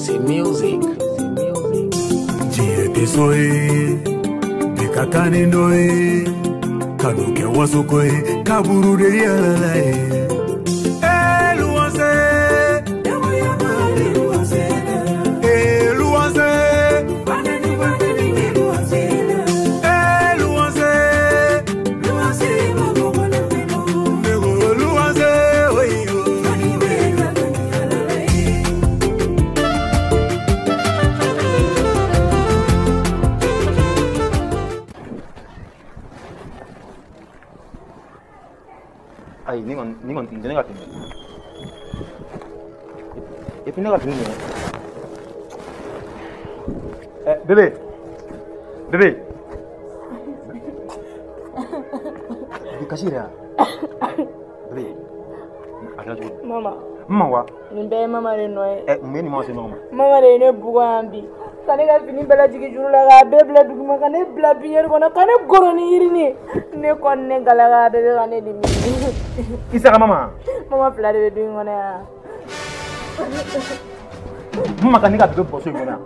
JC Music. Diɲɛ tɛ so ye, bi ka taa ni dɔ ye, kanu kɛ wasoko ye, kaburu de yɛlɛla ye. Eluwanse, eluwanse, eluwanse, eluwanse, oyo. Ayi, ni kɔni ni kɔni tɛ ne ka fini. Et puis ne ka fini minɛ. Ɛ bébé, bébé. Bi kasi yɛrɛ ya? Bébé, a kɛra cogo di? Mama. N ma wa? Nin bɛɛ ye mama de nɔ ye. Ɛ mun ye nin ma se ɲɔgɔn ma? Mama de ye ne bugɔ yan bi. Ka ne ka fini bɛɛ lajigin juru la k'a bɛɛ bila duguma ka ne bila piɲɛri kɔnɔ ka ne goro ni yirini ye. Ne kɔni ne galaka bɛɛ bɛ ka ne dimi. Isa ka mama? Mama fila de bɛ du in kɔnɔ yan. Mama ka ne ka bébé bɔ so in kɔnɔ yan.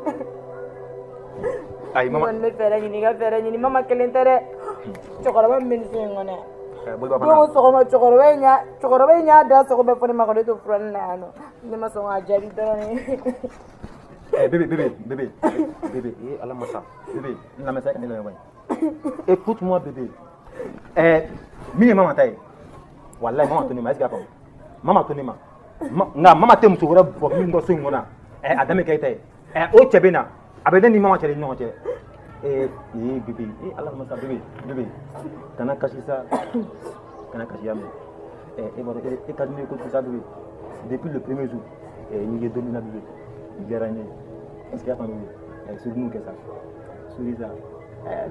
Ayi mama. N kɔni bɛ fɛɛrɛ ɲini i ka fɛɛrɛ ɲini mama kelen tɛ dɛ. Cɛkɔrɔba min bɛ nin so in kɔnɔ yan. Boliba Don o sɔgɔma cɛkɔrɔba in y'a da sɔgɔ bɛɛ fɔ ne ma ka ne to furani na yan nɔ. Ne ma sɔn k'a jaabi dɔrɔn. Bébé, bébé, bébé, bébé, eh, ala masa, bébé, n lamɛn sa, i ka ne lamɛn bani. Écoute-moi bébé. Min ye mama ta ye, walayi mama to ne ma, est ce que i y'a faamu? Mama to ne ma. Nka mama tɛ muso wɛrɛ bɔ min bɔ so in kɔnɔ yan. A dan bɛ kɛ e ta ye. O cɛ bɛ na, a bɛ ne ni mama cɛ de ni ɲɔgɔn cɛ. Bébé, ala masa, bébé, bébé, kana kasi sa, kana kasi ya mɛn. E b'a dɔn e ka di ne ye kojugu sa bébé. Depuis le premier jour, n'i ye don min na bébé, i diyara n ye. Est-ce que i y'a faamu bébé? Sourire kɛ sa, sourire sa.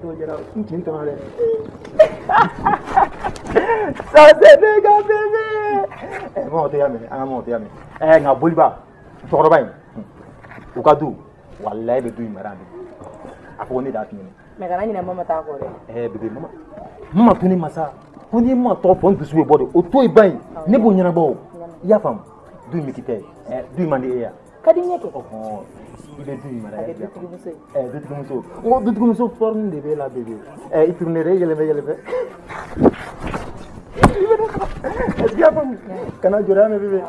Dɔw jɛra n tin tɔnɔ dɛ. Ça c'est méga bébé. Mama tɛ y'a mɛn, an ka mama tɛ y'a mɛn. Nka boliba, cɛkɔrɔba in, u ka du, walayi bɛ du in mara bi. A fɔ ko ne de y'a f'i ɲɛna. Mais kana ɲinɛ mama ta kɔ dɛ. Bébé, mama, mama to ne ma sa. Ko n'i ye mama tɔgɔ fɔ n dusu bɛ bɔ de. O to yen ba in, ne b'o ɲɛnabɔ o. I y'a faamu? Du in bɛ k'i ta ye. Du in man di e ye wa? Ka di n ye kɛ. Ɔhɔn, i bɛ du in mara. A kɛ dutigimuso ye. Dutigimuso. N ko dutigimuso forme de b'e la bébé. I tourné dɛ, i yɛlɛmɛ yɛlɛmɛ. Est-ce que i y'a faamu? Kana jɔrɔ ya mɛn bébé.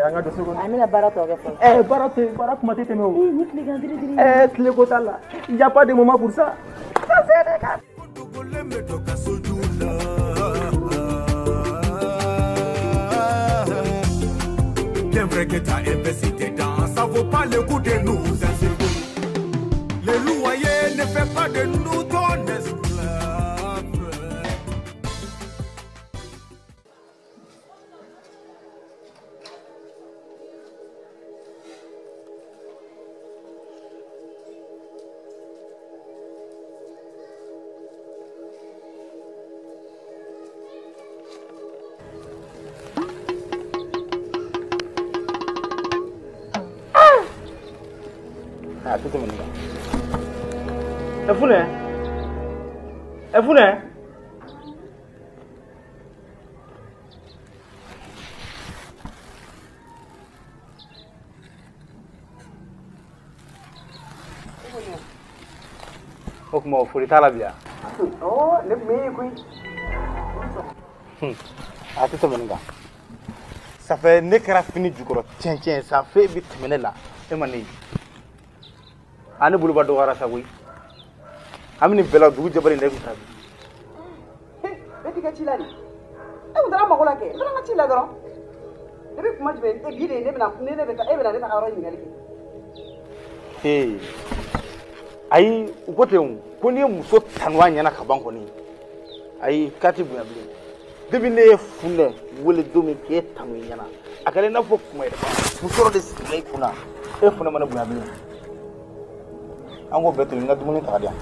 An ka don so kɔnɔ. An bɛna baara tɔ kɛ fɔlɔ. Baara tɛ, baara kuma tɛ tɛmɛ o. Ni tilegan diri diri. Tile ko t'a la. Il y a pas de moment pour ça. Ça c'est des gars. Dogolen bɛ dɔ ka soju la. Bien vrai que t'as investi dedans, ça vaut pas le coup de nous insulter. Le loyer ne fait pas de nous ton esclave. A tɛ tɛmɛ nin kan. Funɛ, funɛ. O tuma o foli t'a la bi yan. Ne tun bɛ yen koyi. A tɛ tɛmɛ nin kan. Ça fait ne kɛra fini jukɔrɔ cɛncɛn sa f'e bɛ tɛmɛ ne la e ma ne ye. A ne boloba dɔgɔyara sa koyi. An bɛ nin bɛɛ la dugu jɛbali ne bɛ taa bi. Ne t'i kɛ ci la de. E kun taara mago la kɛ, n taara n ka ci la dɔrɔn. Ne bɛ kuma jumɛn e bi de ne bɛna ne ne bɛ taa e bɛna ne ta ka yɔrɔ ɲininkali kɛ. Ayi u ko ten o, ko n'i ye muso tanu a ɲɛna ka ban kɔni, ayi k'a tɛ bonya bilen. Depuis ne ye Funɛ wele don min k'e tanu i ɲɛna, a kɛra i n'a fɔ kuma yɛrɛ muso dɔ de sigila i kunna, e Funɛ ma ne bonya bilen. An k'o bɛɛ to yen, n ka dumuni ta ka di yan.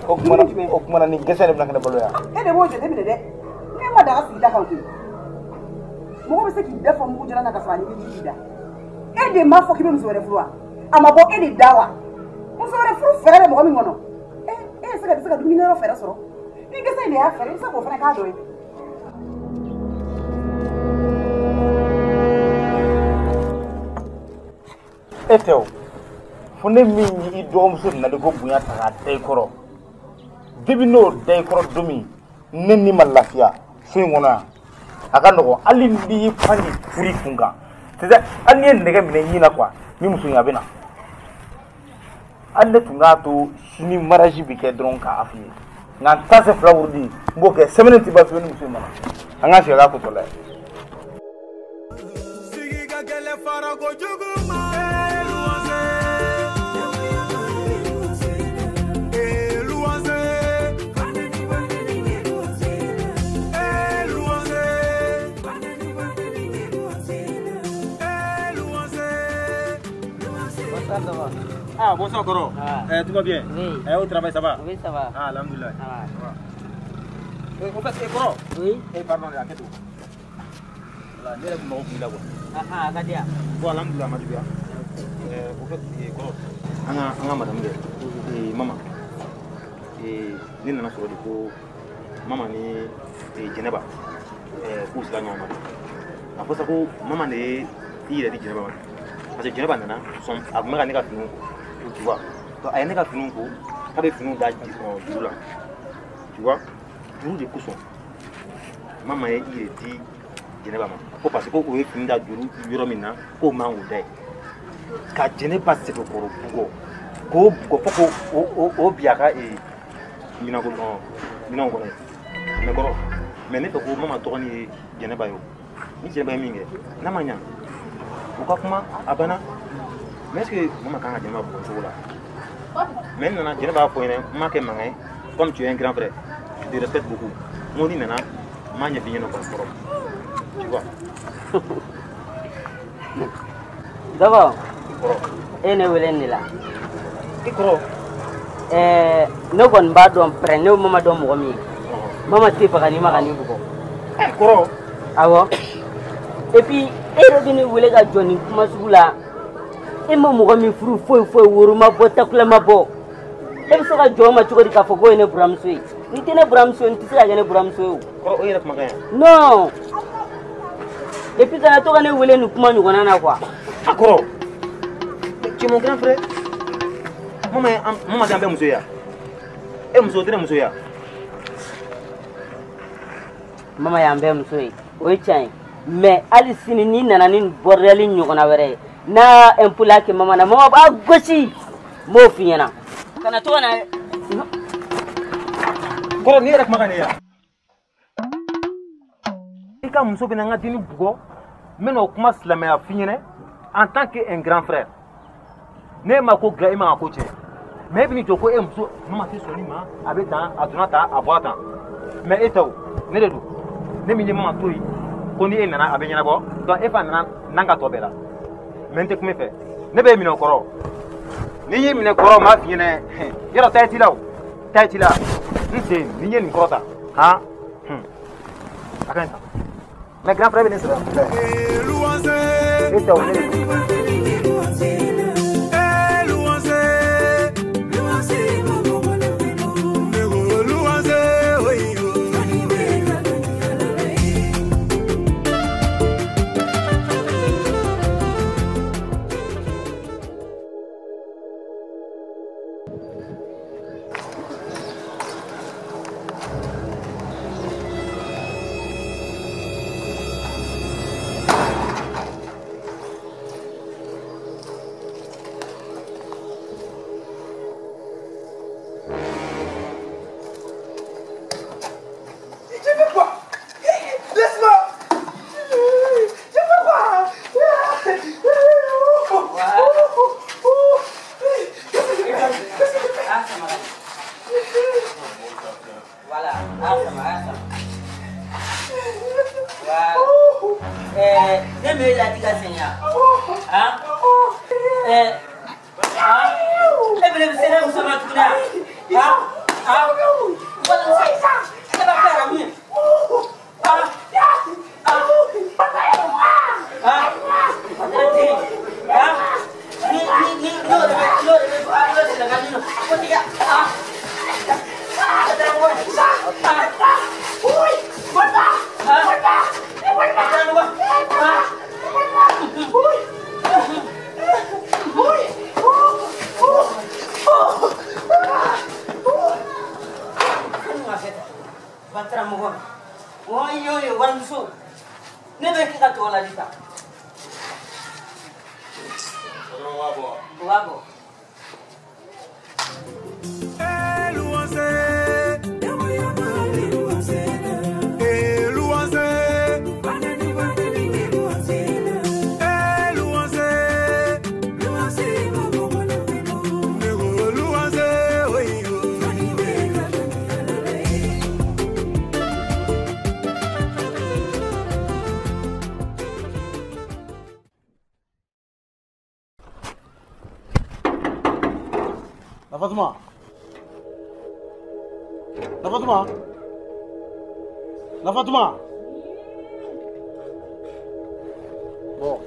Dumuni jumɛn? O kumana nin gɛsɛ de bɛna kɛ ne balo yan. E de b'o jateminɛ dɛ. Ne ma daga sigi da kan koyi. Mɔgɔ bɛ se k'i da fɔ mugu jalan na ka sɔrɔ a ɲimi ji k'i da. E de m'a fɔ k'i bɛ muso wɛrɛ furu wa? A ma bɔ e de da wa? Muso wɛrɛ furu fɛɛrɛ bɛ mɔgɔ min kɔnɔ. E bɛ se ka dumuni yɔrɔ fɛɛrɛ sɔrɔ. Ni gɛsɛ in de y'a fɛɛrɛ, i bɛ se k'o fana k'a dɔ ye. E tɛ o. Fo ne min ye i dɔgɔmuso nali ko bonya ta k'a da i kɔrɔ. Depuis n'o da i kɔrɔ don min, ne ni ma lafiya so in kɔnɔ yan. A ka nɔgɔn hali n'i y'i pan ni furu kun kan. C'est-à-dire hali n'i ye nɛgɛ minɛ ɲin na quoi, ni muso in a bɛ na. Hali ne tun k'a to sini mariage bɛ kɛ dɔrɔn k'a f'i ye. Nka n ta se fila wurudi, n b'o kɛ semaine tɛ ban fiyewu ni muso in ma na. An k'an sigi a k'a ko tɔ lajɛ. Sigi ka gɛlɛn fara kojugu ma. Ah, bonsoir Koro. Ah. Tout va bien? Oui. Au travail, ça va? Oui, ça va. Ah, alhamdoulilah. Ça va. Ça va. Au fait, Koro. Oui. Pardon, la tête. Voilà, je vais vous quoi. Ah, ah, Kadia. Bon, alhamdoulilah, ma bien. Au fait, Koro. Anga madame de maman. Et ni nana sɔrɔ de ko mama ni Jɛnɛba k'u sera ɲɔgɔn ma. A fɔ sa ko mama de ye i yɛrɛ di Jɛnɛba ma. Parce que Jɛnɛba nana sɔn a tun bɛ ka ne ka finiw ko, tu vois. Donc a ye ne ka finiw ko k'a bɛ finiw da juru la, tu vois. Juru de kosɔn mama ye i yɛrɛ di Jɛnɛba ma ko parce que ko o ye fini da juru yɔrɔ min na k'o man k'o da ye. Ka Jɛnɛba sɛbɛkɔrɔ bugɔ k'o bugɔ fo k'o o bin a ka minɛnko minɛnw kɔnɔ yen. Mais kɔrɔ, mais ne fɛ ko mama dɔgɔnin ye Jɛnɛba ye o. Ni Jɛnɛba ye min kɛ n'a ma ɲa u ka kuma a banna. Mais est-ce que mama kan ka Jɛnɛba bugɔ cogo la? Mais n nana Jɛnɛba b'a fɔ n ɲɛna n m'a kɛ mankan ye, comme tu es un grand frère, je te respecte beaucoup. N ko n'i nana n m'a ɲɛf'i ɲɛna quoi kɔrɔ, tu vois. Dɔgɔ, kɔrɔ, e ne wele nin de la. I kɔrɔ. Ne kɔni b'a dɔn pɛrɛ ne mama dɔn mɔgɔ min ye. Mama tɛ fɛ ka n'i ma ka n'i bugɔ. Kɔrɔ. Awɔ. Et puis e yɛrɛ bɛ ne wele ka jɔ nin kuma sugu la. E ma mɔgɔ min furu foyi foyi, woro ma bɔ, takula ma bɔ. E bɛ se ka jɔ o ma cogo di k'a fɔ k'o ye ne buramuso ye? N'i tɛ ne buramuso ye, n tɛ se ka kɛ ne buramuso ye o. Kɔrɔ, o yɛrɛ kumakan ye. Non. Et puis kana to ka ne wele nin kuma ɲɔgɔnna na quoi. A kɔrɔ, tu es mon grand frère. Mama ye mama tɛ an bɛɛ muso ye wa? E muso tɛ ne muso ye wa? Mama y'an bɛɛ muso ye, o ye tiɲɛ ye. Mais hali sini n'i nana ni bordel ɲɔgɔnna wɛrɛ ye, n'a impoli kɛ mama na, mama b'a gosi. N b'o f'i ɲɛna. Kana to ka na. Kɔrɔ, nin yɛrɛ kumakan de ye wa? I ka muso bɛ na n ka denni bugɔ, n bɛ n'o kuma silamɛya f'i ɲɛna en tant que un grand frère. Ne ma ko dilan, e ma ka ko tiɲɛ. Mais e bɛ n'i jɔ ko e muso mama tɛ sɔn nin ma, a bɛ tan, a donna tan, a bɔra tan. Mais e tɛ o, ne de don. Ne min ye mama to yen, ko ni e nana a bɛ ɲɛnabɔ, donc e fana nana n'an ka tɔ bɛɛ la. Mais n tɛ kuma e fɛ. Ne b'e minɛ o kɔrɔ. Ni n y'i minɛ kɔrɔ, n b'a f'i ɲɛna, yɔrɔ ta t'i la o, ta t'i la. N sen, ni n ye nin kɔrɔ ta, han, a ka ɲi tan. Mais grand frère bɛ ne sɔrɔ. E tɛ o, ne de don. ka kɛ tan batara mɔgɔ o y'o ye walimuso ne bɛ kɛ ka tɔgɔ ladi tan. O b'a bɔ. Nafatuma. Nafatuma. Nafatuma. Bon.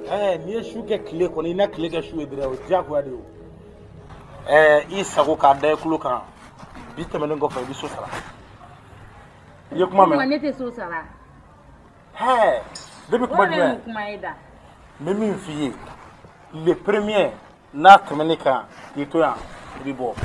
N'i ye su kɛ tile kɔnɔ i na tile kɛ su ye dɔrɔn o diyagoya de ye o. I sago k'a da i tulo kan bi tɛmɛnen kɔfɛ i bɛ so sara. I ye kuma mɛn? Ne tɛ so sara. Ne bɛ kuma jumɛn? O de bɛ kuma e da. N bɛ min f'i ye. Le premier n'a tɛmɛn'i kan k'i to yan i bɛ bɔ.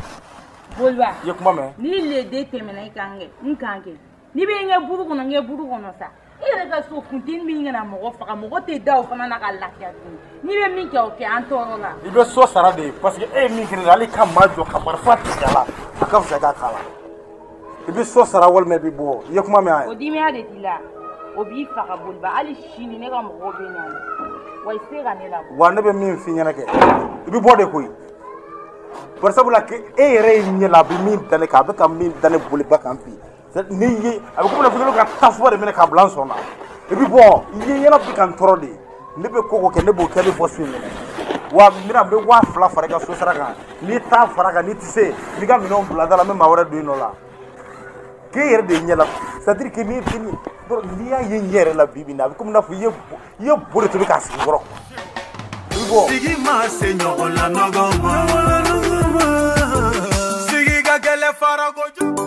Boliba. I ye kuma mɛn? Ni le den tɛmɛna i kan kɛ n kan kɛ n'i bɛ n kɛ buru kɔnɔ n kɛ buru kɔnɔ sa i yɛrɛ ka so funteni min kana mɔgɔ faga mɔgɔ tɛ da o fana na ka lafiya tuguni n'i bɛ min kɛ o kɛ an tɔɔrɔ la. I bɛ so sara de parce que e ye min kɛ ne la hali ka maa jɔ ka marifa tigɛ a la a ka fisa i k'a k'a la i bɛ so sara walima i bɛ bɔ i ye kuma mɛn? O dimiya de t'i la o b'i faga Boliba hali sini ne ka mɔgɔw bɛ na wa i se ka ne labɔ. Wa ne bɛ min f'i ɲɛna kɛ i bɛ bɔ de koyi bari sabula ke e yɛrɛ ye ɲɛ la a bɛ min da ne kan a bɛ ka min da ne Boliba kan bi n'i ye a bɛ komi n'a fɔ ka tasuma de minɛ k'a bila n sɔn na i bɛ bɔ i ye ɲɛna bi ka n tɔɔrɔ de ne bɛ ko o ko kɛ ne b'o kɛ ne bɔ so in kɔnɔ wa n bɛna n bɛ 2000 fara i ka so sara kan n'i t'a fara kan n'i tɛ se n'i ka minɛnw bila da la n bɛ maa wɛrɛ don i nɔ la k'e yɛrɛ de ye ɲɛ la c'est à dire que n'i n'i y'a ye ɲɛ yɛrɛ la bi bi in na a bɛ komi n'a fɔ i ye bo de tobi k'a sigi kɔrɔ. Sigi ma se ɲɔgɔn la nɔgɔ ma sigi ka gɛlɛn fara kojugu.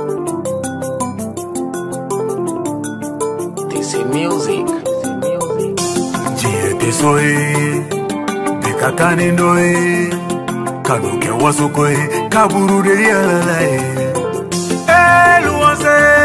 This is music. Diɲɛ tɛ so ye bɛɛ ka taa ni dɔ ye kanu kɛ waso ko ye kaburu de yɛlɛla ye. Luwanse.